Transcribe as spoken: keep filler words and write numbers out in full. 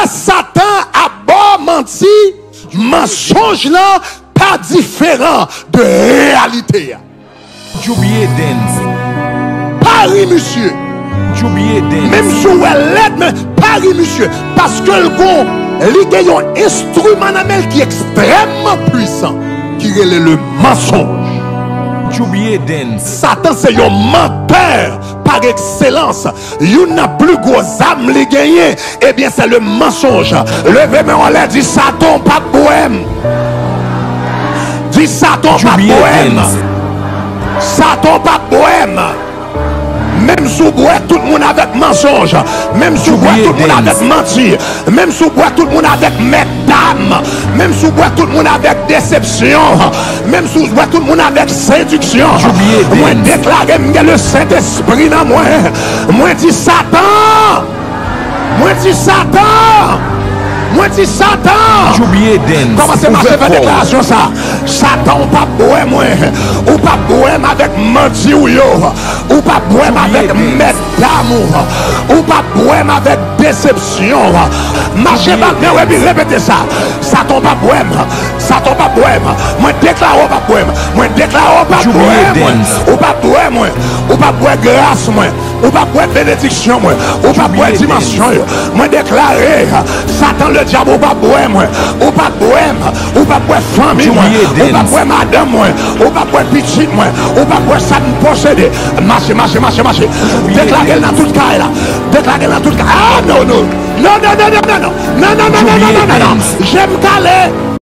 Satan ap ba w manti, mansonj lan pa diferan de reyalite a. Djoubye Dance. Pa ri misye. Djoubye Dance. Menm si w wè l lèd, men pa ri misye. Paske l gon, li gen yon enstriman nan men l ki ekstrèmman pwisan, ki rele le mansonj. Djoubye Dance. Satan se yon mantè par excellence. Youn nan pli gwo zam li genyen, ebyen, se le mansonj. Leve men w anlè, di, Satan, w p ap bwè m. Di, Satan, w p ap bwè m. Satan, w p ap bwè m. Menm si w bwè tout moun avèk mansonj, menm si w bwè tout moun avèk manti, menm si w bwè tout moun avèk mèt dam, menm si w bwè tout moun avèk desepsyon, menm si w bwè tout moun avèk sediksyon, mwen deklare m gen le Sentespri nan mwen. Mwen di, Satan! Mwen di, Satan! Mwen di, Satan! Kòmanse mache fè deklarasyon sa. Satan, ou p ap bwè mwen. Ou p ap bwè m avèk manti w yo. Ou p ap bwè m avèk mèt dam ou. Ou p ap bwè m avèk desepsyon. Mache ba l men w epi repete sa. Satan, ou p ap bwè m. Satan, ou p ap bwè m. Mwen deklare ou p ap bwè m. Mwen deklare ou p ap bwè mwen. Ou p ap bwè mwen. Ou p ap bwè gras mwen. Ou p ap bwè benediksyon mwen. Ou p ap bwè dimansyon yo. Mwen deklare, Satan ledyab, ou p ap bwè mwen. Ou p ap bwè m. Ou p ap bwè fanmi mwen. Ou p ap bwè madanm mwen. Ou p ap bwè pitit mwen. Ou p ap bwè sa m posede. Mache, mache, mache, mache. Deklare l nan tout kay la. Deklare l nan tout kay. Ah, non, non. Non, non, non, non, non, non. Non, non, non, non, non, non, non, non. Je m kale.